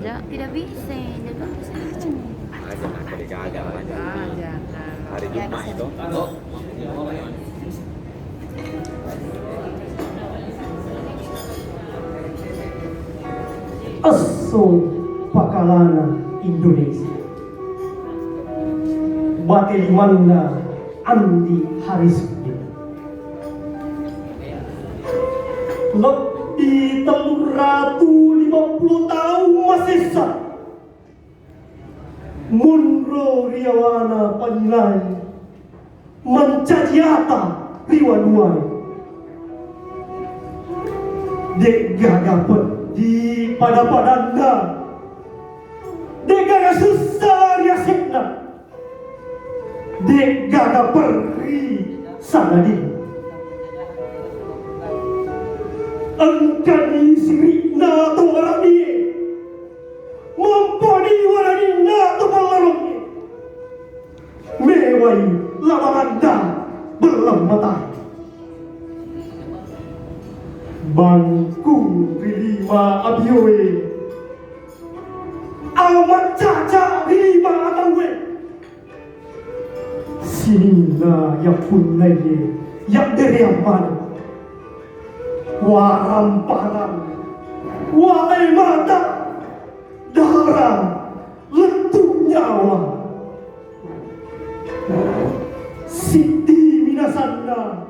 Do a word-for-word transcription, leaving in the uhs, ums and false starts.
Tidak, tidak bisa, tidak bisa. Aja, nanti gagal aja. Ah, jangan. Hari Jumat itu. Esso pakalana Indonesia. Bate limanna Andi Harisuddin. Lebbi telluratu lima puluh taung masessa, monro ri yawana Panilaing, mancaji ata ri wanuwae. De'gaga peddi pada-padanna, de'gaga sussa ri ase'na. De'gaga perri sangadinna. Engkani siri'na to waranie, mamponi waraninna to pallarongnge. Mewai labaranna belleng matae. Bangkung ri lima abioe, amaccaca ri lima ataue. Sininna yappunnaie yabbereang maneng. Warang-parang, wae mata, dara, lettu nyawa. Siddi minasanna